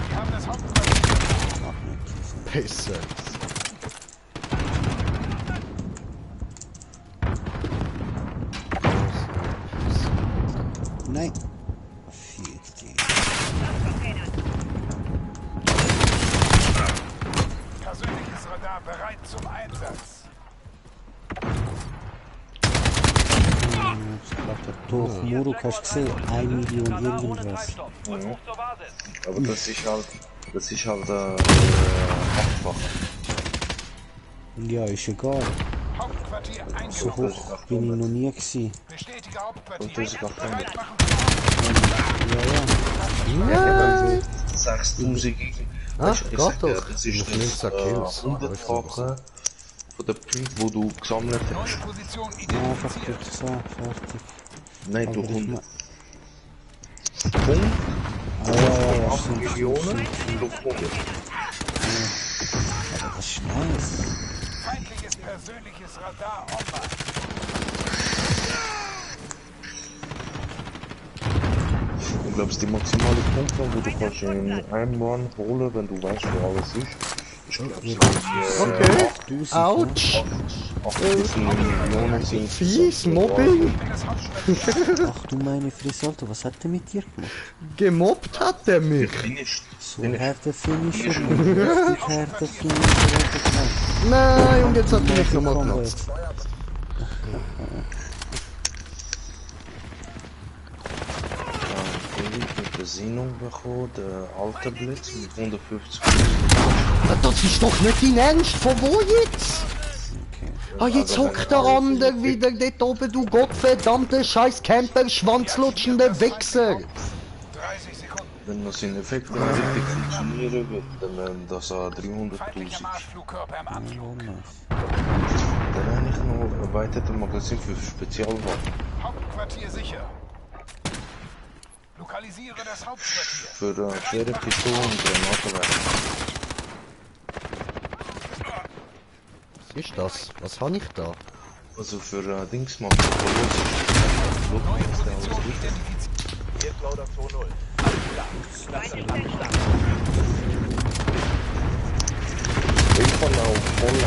Wir haben das Hauptquartier. nicht. Besser. Nein. Fick dich. Persönliches Radar bereit zum Einsatz. Ich glaube, der durch Muruk hast du gesehen, 1 Million irgendwas. Aber das ist halt einfach. Ja, ist egal. Hauptquartier So eingenommen. hoch bin ich noch nie gewesen. Bestätige Hauptquartier. 5800. Bereit machen. Ja, ja. Ja, 6000 gegen. Ah, Ich geht sag dir, doch. das Du ist nimmst das ja Kills. 100-fache von der Punkt, wo du gesammelt Neue hast. Position Einfach identifiziert. gut gesagt, fertig. Nein, Aber durch ich 100 mein- Punkt, ja, 8 stimmt, Millionen durch 100. Aber das ist nice. Feindliches persönliches Radar online. Ich glaube, die maximale Punkte, wo du kannst in einem Run holen, wenn du weißt, wo alles ist. Ich glaube, Okay. 1000, Autsch. 8 Millionen sind Fies, Mobbing. Ach du meine Fresse, Alter, was hat der mit dir gemacht? Gemobbt hat er mich. Finished. So härter Finisher, richtig härter Finisher. Nein, und jetzt hat er mich nochmal genutzt. Mit der Sinnung bekommen, der alte Blitz mit 150. Das ist doch nicht dein Ernst, von wo jetzt? Ah, jetzt hockt der andere wieder dort oben, du gottverdammte scheiß Camper, schwanzlutschende Wichser. 30 Sekunden. Wenn das in Effekt richtig funktionieren wird, dann das 300.000. Feindlicher Marschflugkörper im Anflug. Dann habe ich noch ein erweitertes Magazin für Spezialwaffen. Hauptquartier sicher. Lokalisiere das Hauptquartier. Für schwere Pistolen und Granatenwerfer. Was ist das? Was habe ich da? Also für Dings machen, für Los. Neue Position identifiziert. Ich kann auch voll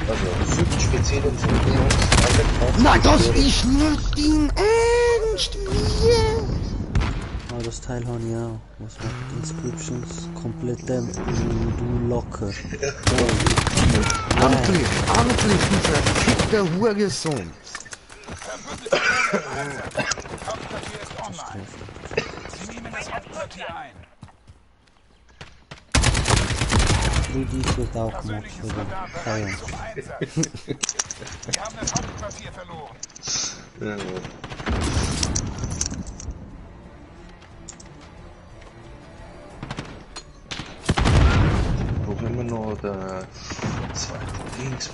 also für spezielle Funktionen. Nein, das ist nicht dein Ernst! Wie? Ah, das Teil habe ich auch. Was macht Inscriptions? Komplett du locker. Endlich, endlich, du verfickter Hurensohn! Hauptquartier ist online. Sie nehmen das Hauptquartier ein. Rudi wird auch gemacht Persönliches für den Radar Kaya. bereit zum Einsatz. Wir haben das Hauptquartier verloren. Probieren wir noch der zweite Dings.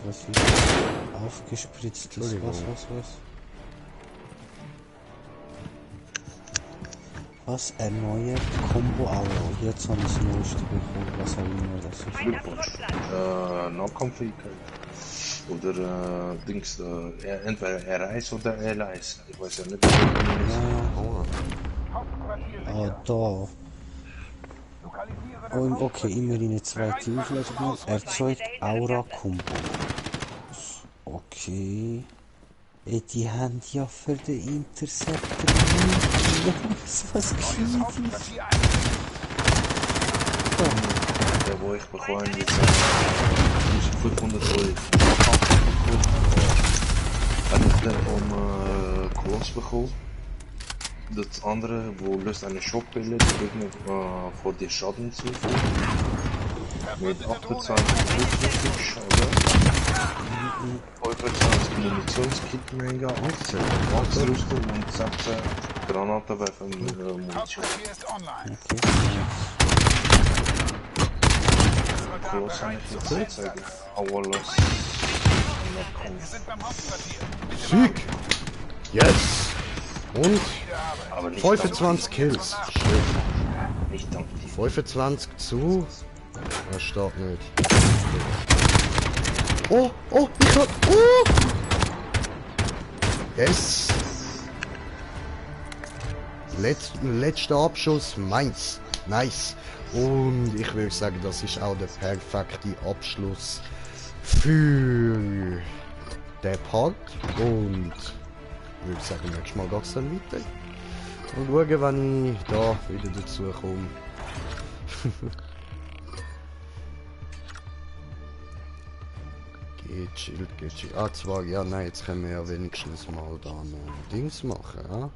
Was ist aufgespritztes? Was erneuert Combo Auro? Jetzt habe ich das neueste bekommen, was auch immer das ist. Nahkampffähigkeit. Oder Dings, entweder R1 oder R1. Ich weiß ja nicht. Hauptquartier Ah, sicher. da. Lokalisiere das Und okay, immer in eine zweite Aufladung. Erzeugt Aura-Combo. Okay. Die haben ja für den Interceptor was geschieht. Hauptquartier ein. Der, wo ich bekommen habe, jetzt 1500 Euro. Habe ich den vom Koloss bekommen. Das andere, wo löst eine Schockpille, die Gegner vor dir Schaden zufügt. Mit 28 Schaden. 25 Munitionskit-Menge, 18 Waffenrüstung und 16 Granatenwerfer mit Munition. Hauptquartier ist online. Das Radar Koloss habe bereit ich zum jetzt Einsatz. gezeigt. Aber los. Wir sind beim Hauptquartier. Bitte Sieg! Yes! Und Wiederhabe. Aber nicht 25 Kills. Schön. Nicht dank dir. 25 zu. Das steht nicht. Oh, oh, ich hab. Oh! Yes! Letzter Abschuss, meins. Nice. Und ich würde sagen, das ist auch der perfekte Abschluss für den Part und würde sagen, nächstes Mal geht es dann weiter. Und schauen, wenn ich da wieder dazu komme. Gechillt, gechillt. Ah, zwar, ja, nein, jetzt können wir ja wenigstens mal dann Dings machen, ja?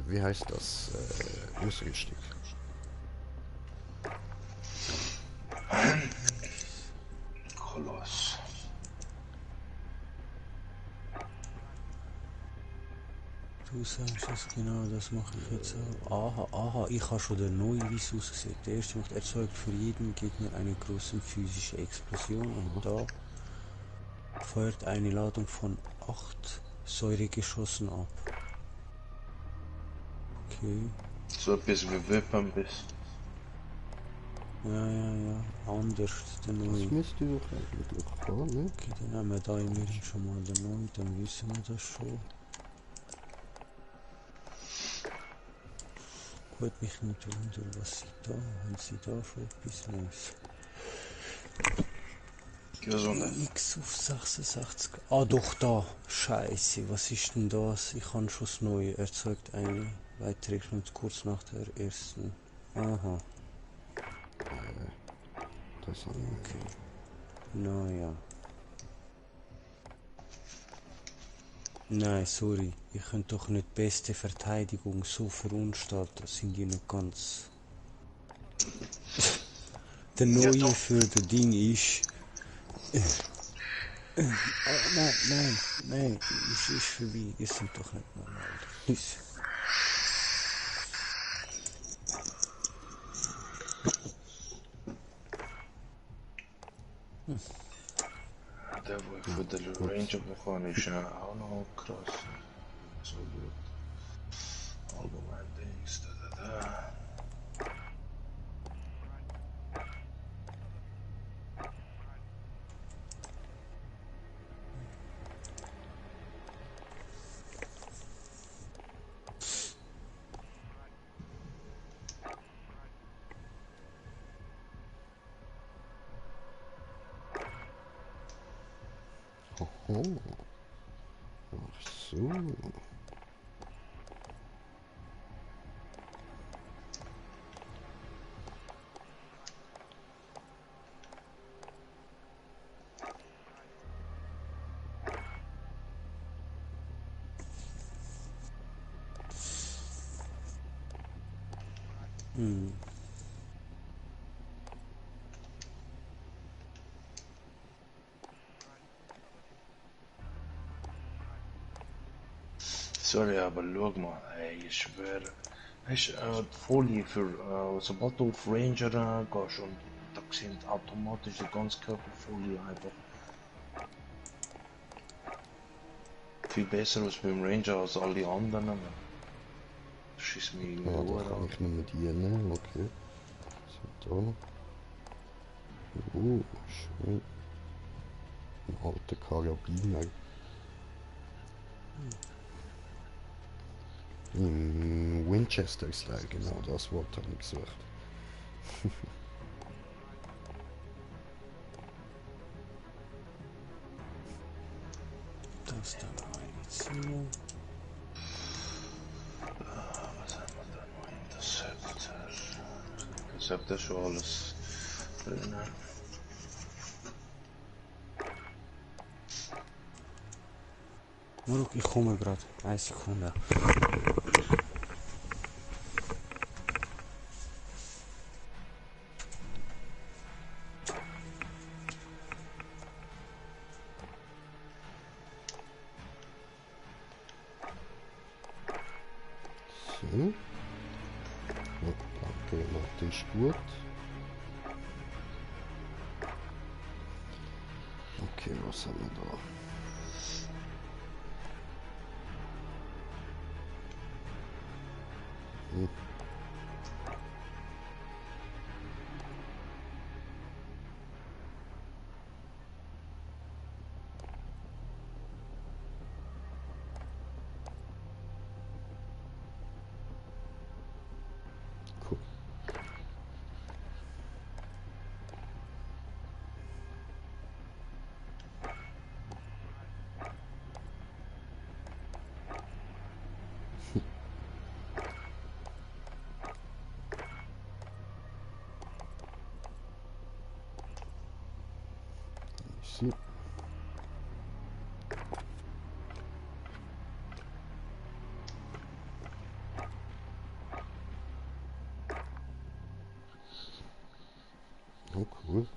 Wie heißt das? Ausrüstung. Koloss. Du sagst es genau, das mache ich jetzt auch. Aha, ich habe schon den neuen, wie es aussieht. Der erste macht erzeugt für jeden Gegner eine große physische Explosion und da feuert eine Ladung von 8 Säuregeschossen ab. Okay. So etwas wie Weapon bist. Ja. Anders, der Das neue. müsste doch eigentlich gehen, ne? Okay, dann haben wir da immerhin schon mal den neuen, dann wissen wir das schon. Würde mich nicht wundern, was sie da haben. Sie da schon etwas Neues. Gesundheit. X auf 66. Ah, doch da. Scheiße, was ist denn das? Ich habe schon das Neue. Erzeugt eine weitere Explosion kurz nach der ersten. Aha, Das haben wir. okay. Naja. Nein, sorry. Ich könnte doch nicht beste Verteidigung so verunstalten. Das sind die nicht ganz. Der neue für das Ding ist. Nein, ist vorbei. Ihr seid doch nicht normal. Ist. Der, wo ich für den Ranger bekomme, ist ja auch noch krass. So gut. Allgemein Dings, da. Oh. Ach so. Sorry, aber schau mal, ey, ich schwöre. Weißt du, die Folie für, sobald du auf Ranger gehst und da sind automatisch die ganze Körperfolie einfach viel besser als beim Ranger als alle anderen. Das schießt mich Ja, da nur kann an. ich nicht mit dir nehmen, okay. So, da noch. Schön. Ein alter Karabiner. Im Winchester-Style, genau, das Wort habe ich gesucht. Das dann Munition. Was haben wir da noch? Interceptor. Interceptor ist schon alles drin. Maruk, ich komme gerade. 1 Sekunde. So. Ja, danke, das ist gut. Okay, was haben wir da? Cool. Easy. Oh, cool.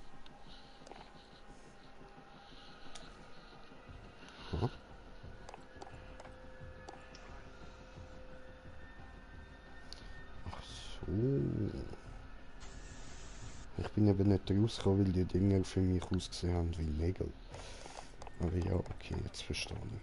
Aha. Ach so. Ich bin eben nicht rausgekommen, weil die Dinger für mich ausgesehen haben wie Nägel. Aber ja, okay, jetzt verstehe ich.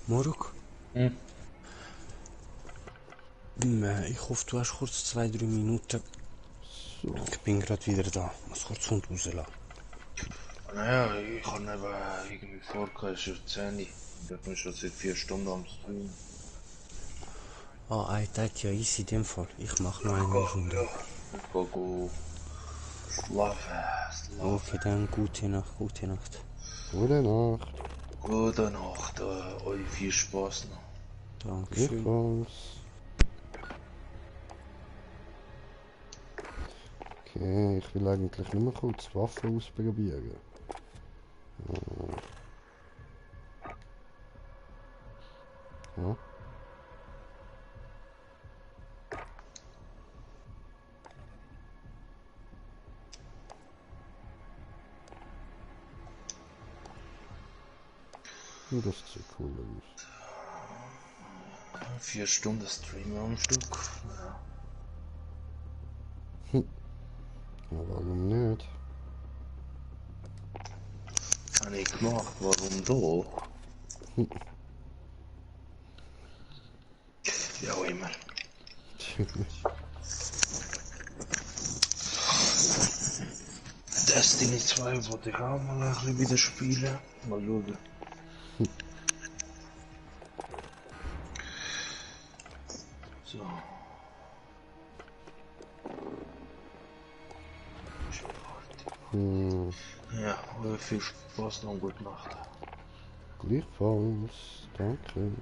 Moruk? Hm. Ich hoffe, du hast kurz 2-3 Minuten. So. Ich bin gerade wieder da. Muss kurz Hund rauslassen. Naja, ich habe eben irgendwie vorgehabt, es ist 10 Uhr. Ich bin schon seit 4 Stunden am Stream. Ah, ein Tag ja easy in dem Fall. Ich mache noch eine Runde. Ja, ich gehe schlafen. Okay, dann gute Nacht, gute Nacht. Gute Nacht. Gute Nacht, euch viel Spaß noch. Dankeschön. Gleichfalls. Okay, ich will eigentlich nur mal kurz Waffen ausprobieren. Ja. Das sieht cool aus. 4 Stunden Stream am Stück. Ja, warum nicht? Habe ich gemacht, warum doch? Ja, auch immer. Destiny 2 wollte ich auch mal ein bisschen wieder spielen. Mal schauen. So. Ja, viel Spaß noch und gute Nacht. Gleichfalls, danke.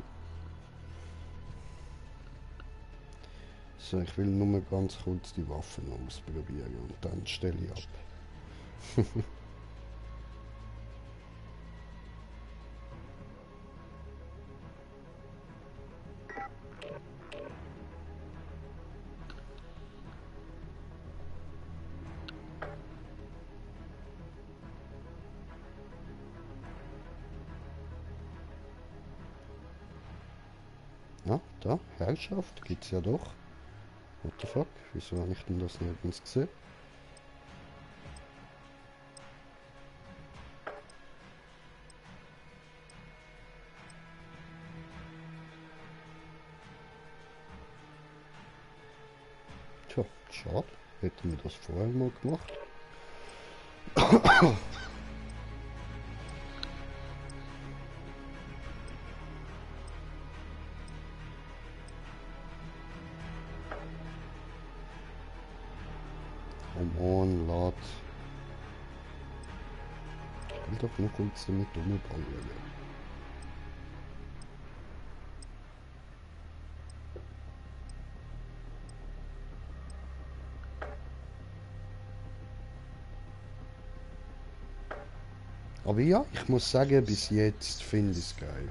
So, ich will nur mal ganz kurz die Waffen ausprobieren und dann stelle ich ab. Ja, da, Herrschaft gibt's ja doch. What the fuck? Wieso habe ich denn das nirgends gesehen? Tja, schade. Hätten wir das vorher mal gemacht. Come on, Lad. Ich will doch noch kurz damit umballen. Aber ja, ich muss sagen, bis jetzt finde ich es geil.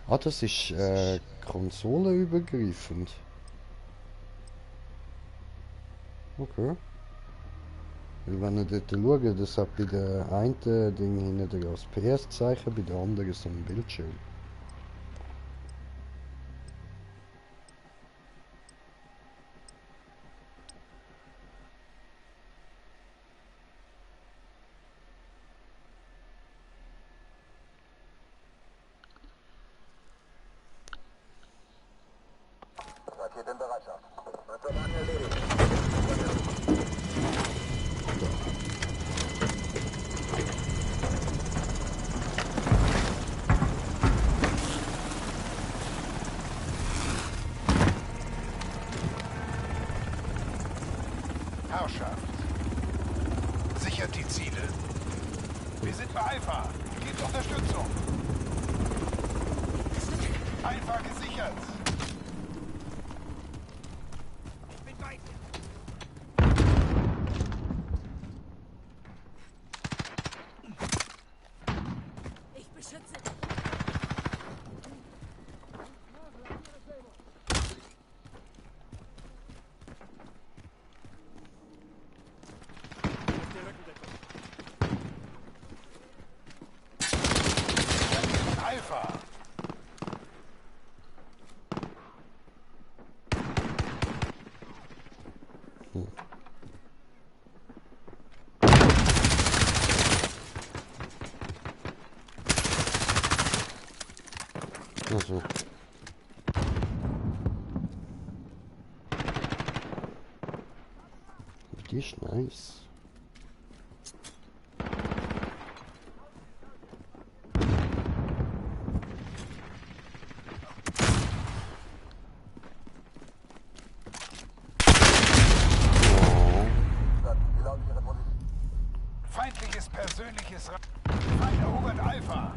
Ah, das ist konsolenübergreifend. Okay. Weil wenn ihr dort schaut, das hat bei der einen Ding hinten das PS-Zeichen, bei der anderen so ein Bildschirm. Rakete in Bereitschaft. Was wird erledigt? Wir sind bei Alpha. Gebt Unterstützung. Alpha gesichert. Ich bin bei dir. Ich beschütze dich. Alpha. Also. Die ist nice. Feindliches persönliches Feind erobert Alpha.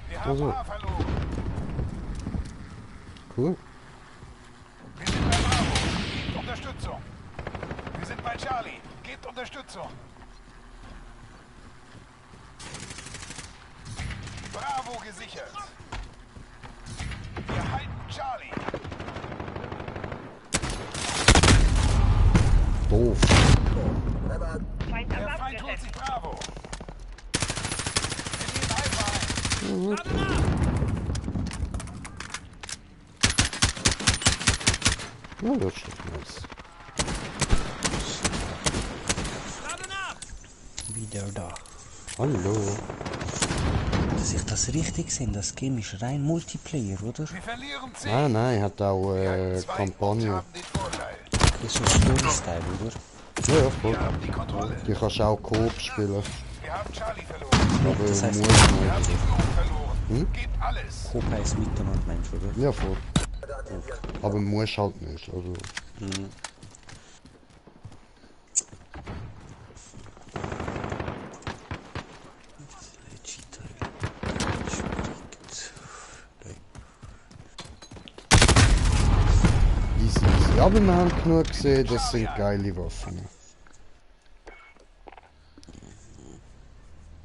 Wir haben Also. A verloren. Cool. Wir sind bei Bravo. Gebt Unterstützung. Wir sind bei Charlie. Gebt Unterstützung. Bravo gesichert. Wir halten Charlie. Doof. Feind am Der Feind holt sich Waffengefecht. Bravo. Wir nehmen Alpha ein. Ja, das ist doch nice. Wieder da. Hallo. Dass ich das richtig sehe, das Game ist rein Multiplayer, oder? Wir verlieren 10. Ah nein, hat auch Wir halten 2 und Kampagne. haben den Vorteil. Das ist so Story-Style, oder? Ja, ja, voll. Wir haben die Kontrolle. Die kannst auch Coop spielen. Wir haben Charlie verloren. Aber Das heißt, muss Wir nicht. haben die Führung verloren. Gebt alles. Coop heisst miteinander, Mensch, oder? Ja, voll. Aber muss halt nicht. Also. Easy, easy. Aber wir haben genug gesehen, das sind geile Waffen.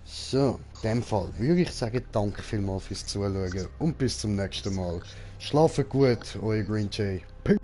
So, in dem Fall würde ich sagen, danke vielmals fürs Zuschauen und bis zum nächsten Mal. Schlafen gut, euer Green Jay. Peace.